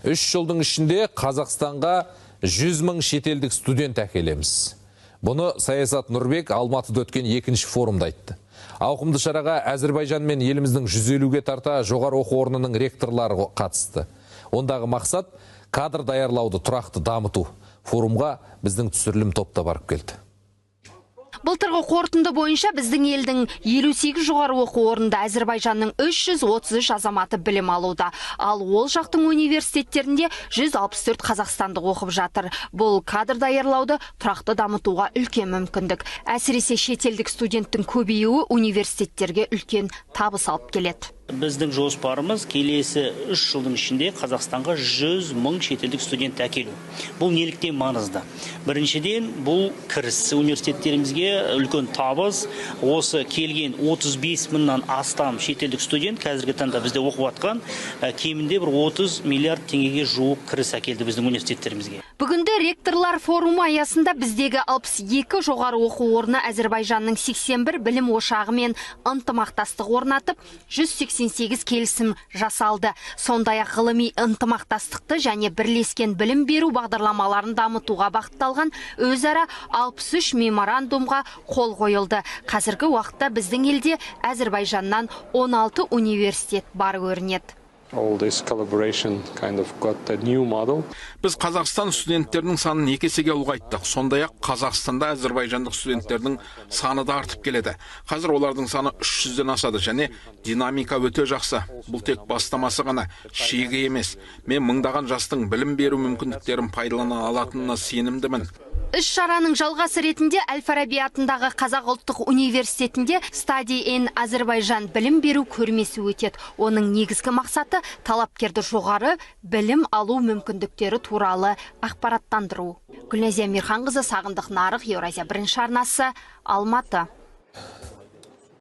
3 жылдың ішінде Қазақстанға 100 мың шетелдік студент әкелеміз. Бұны Саясат Нұрбек Алматыда өткен екінші форумда айтты. Ауқымды шараға Әзірбайжан мен еліміздің 150-ге тарта жоғары оқу орнының ректорлары қатысты. Ондағы мақсат – кадр даярлауды тұрақты дамыту. Форумға біздің түсірілім топ та барып келді. Былтырғы қорытынды бойынша біздің елдің 58 жоғары оқу орнында Әзірбайжанның 333 азаматы білім алуда. Ал ол жақтың университеттерінде 164 қазақстандық оқып жатыр. Бұл кадр даярлауды тұрақты дамытуға үлкен мүмкіндік. Әсіресе шетелдік студенттің көбеюі университеттерге үлкен табыс алып келеді. Біздің жоспарымыз – келесі 3 жылдың ішінде Қазақстанға 100 мың шетелдік студент әкелу. Бұл неліктен маңызды? Біріншіден, бұл кіріс, университеттерімізге үлкен табыс. Осы келген 35 мыңнан астам шетелдік студент, қазіргі таңда бізде оқып жатқан, кемінде бір 30 миллиард теңгеге жуық кіріс әкелді біздің университеттерімізге. Бүгінде ректорлар форумы аясында біздегі 62 жоғары оқу орны Әзірбайжанның 81 білім ошағымен ынтымақтастық орнатып, 188 келісім жасалды. Сондай-ақ ғылыми ынтымақтастықты және бірлескен білім беру бағдарламаларын дамытуға бағытталған өзара 63 меморандумға қол қойылды. Қазіргі уақытта біздің елде Әзірбайжаннан 16 университет бар көрінеді. All this collaboration kind of got a new model. Біз Қазақстан студенттерінің санын екі есеге ұлғайттық. Сондай ақ Қазақстанда әзірбайжандық студенттердің саны да артып келеді. Қазір олардың саны 300-ден асады және динамика өте жақсы. Бұл тек бастамасы ғана, шегі емес. Мен мыңдаған жастың білім беру мүмкіндіктерін пайдалана алатынына сенімдімін. Іс шараның жалғасы ретінде Әл-Фараби атындағы Қазақ ұлттық университетінде Study in Әзірбайжан білім беру көрмесі өтеді. Оның негізгі мақсаты – талапкерді жоғары білім алу мүмкіндіктері туралы ақпараттандыру. Гүлназия Мирханқызы, Сағындық Нарық, Еуразия бірінші арнасы, Алматы.